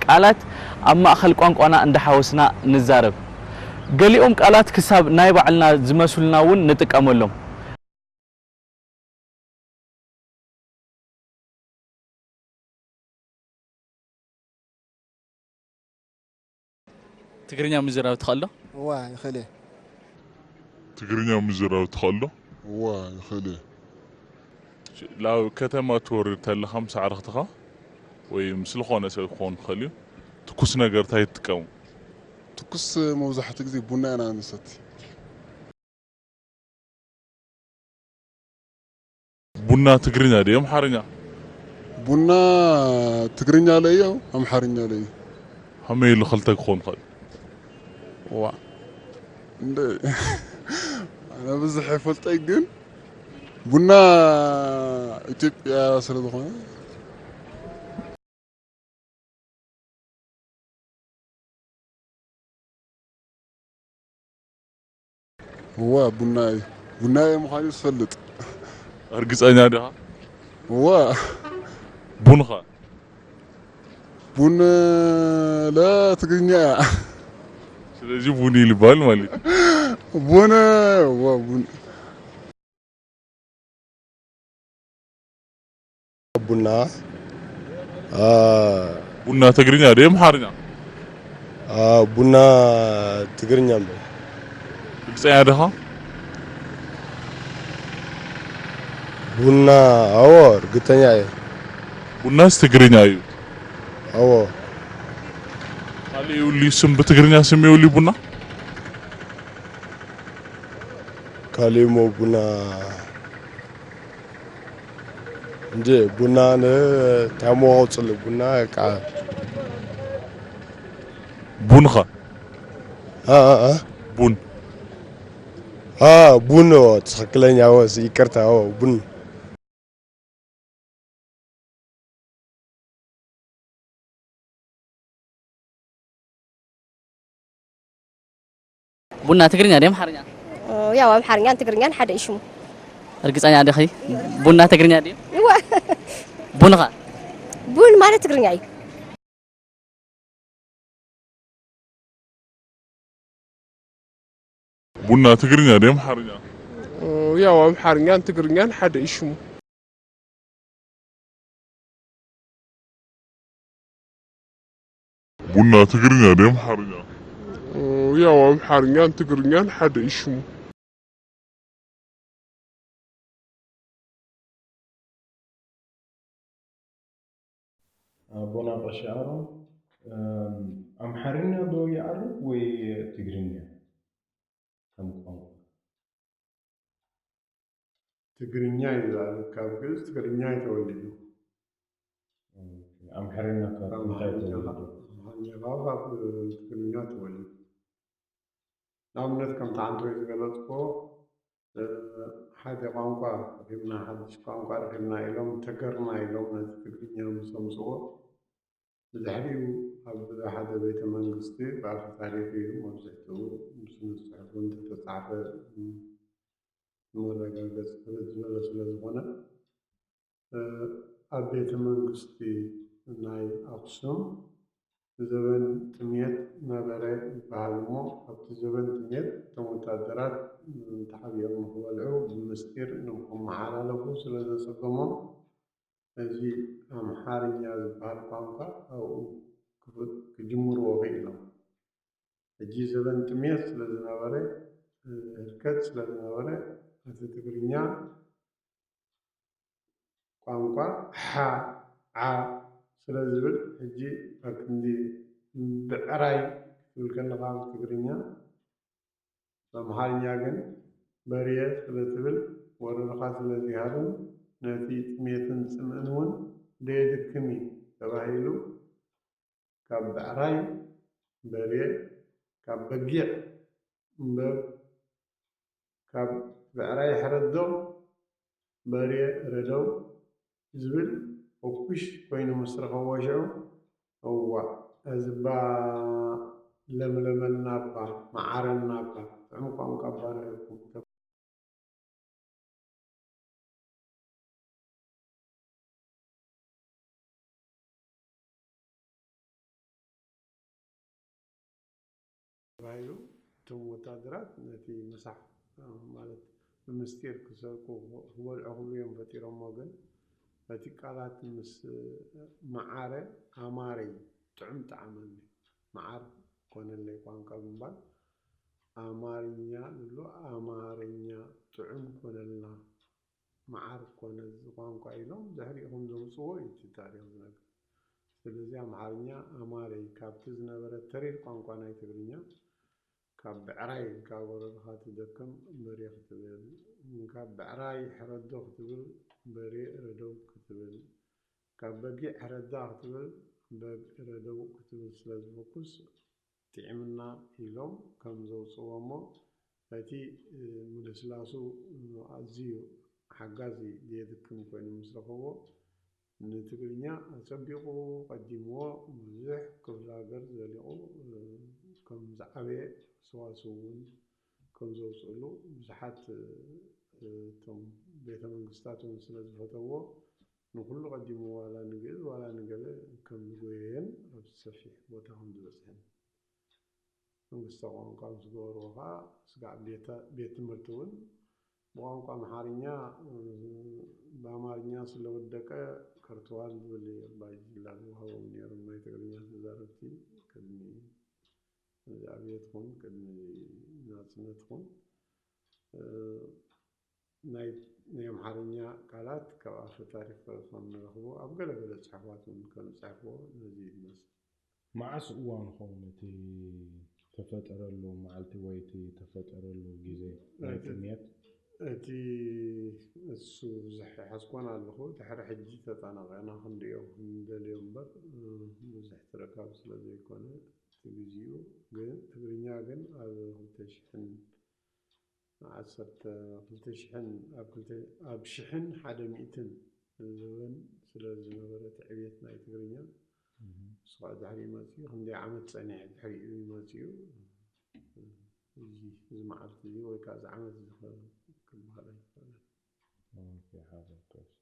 ቃላት ኣብ ማእከል ቋንቋና እንዳሓወስና ንዛረብ። ገሊኦም ቃላት ክሳብ ናይ ባዕልና ዝመስሉና እውን ንጥቀመሎም። ትግርኛ ምዝራብ ትኽእል ዶ? እዋ፣ ይኽእል እየ። ትግርኛ ምዝራብ ትኽእል ዶ? እዋ፣ ይኽእል እየ። ናብ ከተማ ትወርድ ተለኻ ምስ ኣዕርኽትኻ ወይ ምስ ዝኾነ ሰብ ክኸውን ይኽእል እዩ፣ ትኩስ ነገር እንታይ ትጥቀሙ? ትኩስ መብዛሕትኡ ግዜ ቡና ኢና ንሰቲ። ቡና ትግርኛ ድዩ ኣምሓርኛ? ቡና ትግርኛ ለዩ፣ ኣምሓርኛ ለዩ። ከመይ ኢሉ ክልተ ክኾን ይኽእል? ዋ፣ እንደ ኣነ ብዙሕ ኣይፈልጠይ፣ ግን ቡና ኢትዮጵያ ስለ ዝኾነ። እዋ፣ ቡና እዩ። ቡና እዩ ምዃኑ ዝፈልጥ። እርግጸኛ ዲኻ? እዋ። ቡንኻ? ቡን ለትግርኛ እያ። ስለዚ ቡን እዩ ልባል ማለት እዩ። ቡን፣ እዋ፣ ቡን። ቡና፣ አ፣ ቡና ትግርኛ ድዩ ኣምሓርኛ? አ፣ ቡና ትግርኛ እምበር። ግልጸኛ ዲኻ? ቡና፣ ኣዎ፣ እርግጠኛ እየ። ቡናስ ትግርኛ እዩ። ኣዎ። ካልእ የብሉ ስም ብትግርኛ ስም የብሉ ቡና? ካልእ እሞ ቡና እንጂ ቡና ን-፣ ታሞ ቀጽል ቡና ቃ-፣ ቡንኻ? አ፣ አ፣ አ? ቡን። አ፣ ቡን፣ ኦ፣ ትኽክለኛ፣ ኦ፣ ይቅርታ፣ ኦ፣ ቡን። ቡና ትግርኛ ድዩ ኣምሓርኛ? ያው ኣምሓርኛን ትግርኛን ሓደ እዩ ሽሙ። እርግጸኛ ዲኺ? ቡና ትግርኛ ድዩ? እወ። ቡንኻ? ቡን ማለት ትግርኛ እዩ። ቡና ትግርኛ ድዩ ኣምሓርኛ? ያው ኣምሓርኛን ትግርኛን ሓደ እዩ ሽሙ። ቡና ትግርኛ ድዩ ኣምሓርኛ? ያው ኣምሓርኛን ትግርኛን ሓደ እዩ ሽሙ። ኣቦና ቀሺ ኣሮን፣ እም፣ ኣምሓርኛ ዶ ይዓርፍ ወይ ትግርኛ ከም ቋንቋ? ትግርኛ እዩ ዝዓርፍ፣ ካብ ግእዝ ትግርኛ እዩ ተወሊዱ። ኣምሓርኛ ካብ ኣምሓርኛ እንታይ ተወሊዱ? ኣምሓርኛ ካብ ትግርኛ ተወሊዱ። ንኣብነት ከምቲ ዓንተወይ ዝገለጽክዎ፣ እ፣ ሓደ ቋንቋ ረኺብና፣ ሓድሽ ቋንቋ ረኺብና ኢሎም፣ ተገርና ኢሎም ነቲ ትግርኛ ምስ ኣምጽእዎ፣ ብድሕሪኡ ኣብ ሓደ ቤተ መንግስቲ ብኣፈ ታሪኽ እዩ መብዛሕትኡ ብስነ ጽሑፍ እውን ዝተጻሕፈ፣ እ፣ መረጋገጺ ፍልጥ ዝበለ ስለ ዝኾነ፣ እ፣ ኣብ ቤተ መንግስቲ ናይ ኣኽሱም ዘበን ጥምየት ነበረ ይበሃል እሞ፣ ኣብቲ ዘበን ጥምየት እቶም ወታደራት ተሓቢኦም ንኽበልዑ ብምስጢር ንኽመሓላለፉ ስለ ዘጸገሞም፣ እዚ ኣምሓርኛ ዝበሃል ቋንቋ ኣብኡ ክፍ-፣ ክጅምርዎ ክኢሎም። ሕጂ ዘበን ጥምየት ስለ ዝነበረ፣ እ፣ ህልከት ስለ ዝነበረ፣ እቲ ትግርኛ ቋንቋ ሓ፣ ዓ ስለ ዝብል፣ ሕጂ ኣብ ክንዲ ብዕራይ ክትብል ከለኻ ብትግርኛ፣ ብኣምሓርኛ ግን በርየ ስለ ትብል፣ ወረርኻ ስለ ዘይሃብን ነቲ ጥሜትን ጽምእን እውን ደየድክም እዩ ተባሂሉ፣ ካብ ብዕራይ በርየ፣ ካብ በጊዕ እምበር፣ ካብ ብዕራይ ሕረዶ በርየ ረደው ዝብል ሕኩሽ ኮይኑ ምስ ረኸብዎ ሽዑ፣ እዋእ፣ እዚ እባ ለምለመልና እባ፣ መዓረና እባ፣ ጥዑም ቋንቋ እባ ረኺብኩም። ተባሂሉ፣ እቶም ወታደራት ነቲ ምሳሕ ማለት ብምስጢር ክሰርቁ ክበልዑ ክብሉ እዮም ፈጢሮሞ። ግን እቲ ቃላት ምስ መዓረ፣ ኣማረይ፣ ጥዑም ጣዕመኒ፣ መዓር ኮነለይ ቋንቋ ብምባል ኣማርኛ ንብሎ፣ ኣማርኛ ጥዑም ኮነልና፣ መዓር ኮነ እዚ ቋንቋ ኢሎም ድሕሪኡ ከም ዘውፅዎ እዩ እቲ ታሪክ ዝነግር። ስለዚ ኣምሓርኛ ኣማረይ ካብቲ ዝነበረ ተሪር ቋንቋ ናይ ትግርኛ ካብ ብዕራይ ኢልካ ጎረርኻ ትደክም በሬ ክትብል፣ ካብ ብዕራይ ሕረዶ ክትብል በሬ ረደው ክትብል፣ ካብ በጊዕ ሕረዳ ክትብል በግ ረደው ክትብል ስለ ዝፈኩስ ጥዒምና ኢሎም ከም ዘውፅዎ እሞ እቲ ምልስላሱ ኣዝዩ ሓጋዚ ዘየድክም ኮይኑ ምስ ረኸቦ ንትግርኛ ኣጸቢቑ ቀዲምዎ ብዙሕ ክፍለ ሃገር ዘሊቑ ከም ዝዓበየ ሰዋስው እውን ከም ዘውፅእሉ ብዙሓት እቶም ቤተ መንግስታት እውን ስለ ዝፈተዎ ንኩሉ ቀዲሙ ዋላ ንግእዝ ዋላ ንገለ ከም ዝጎየየን ኣብ ሰፊሕ ቦታ ከም ዝበፅሐን መንግስተ ቋንቋ ምስ ገበርዎ ከዓ ስጋዕ ቤተ ቤት ትምህርቲ እውን ብቋንቋ ኣምሓርኛ ብኣማርኛ ስለወደቀ ከርተዋል ዝብል ኣባይ ጅላ ዝወሃቦም ነይሮም ናይ ትግርኛ ተዛረብቲ ቅድሚ እዚ ኣብየት ኹን ቅድሚ ናፅነት ኹን ናይ ናይ ኣምሓርኛ ቃላት ካብ ኣፈ ታሪክ ከም ንረኽቦ ኣብ ገለ ገለ ፅሑፋት እውን ከም ዝፀሕፍዎ ነዚ እዩ ዝመስል። መዓስ እዋን ኸውን እቲ ተፈጠረሉ መዓልቲ ወይ እቲ ተፈጠረሉ ግዜ ናይ ጥምየት? እቲ እሱ ብዙሕ ይሓዝኮን ኣለኹ ድሕሪ ሕጂ ተጠናቒቕና ክንሪኦ ክንደልዮ እምበር ብዙሕ ተረካብ ስለ ዘይኮነ እቲ ግዚኡ ግን ትግርኛ ግን ኣብ ክልተ ሽሕን ዓሰርተ ክልተ ሽሕን ኣብ ክልተ ኣብ ሽሕን ሓደ ሚእትን ዘበን ስለ ዝነበረ እቲ ዕብየት ናይ ትግርኛ ንሱ ከዓ ድሕሪ መፅኡ ክንደይ ዓመት ፀኒሐ ድሕሪኡ እዩ መፅኡ እዚ እዚ መዓልቲ እዚ ወይ ከዓ እዚ ዓመት እዚ ክበሃል ኣይክእልን። ኦኬ፣ ሓደ ኮርስ።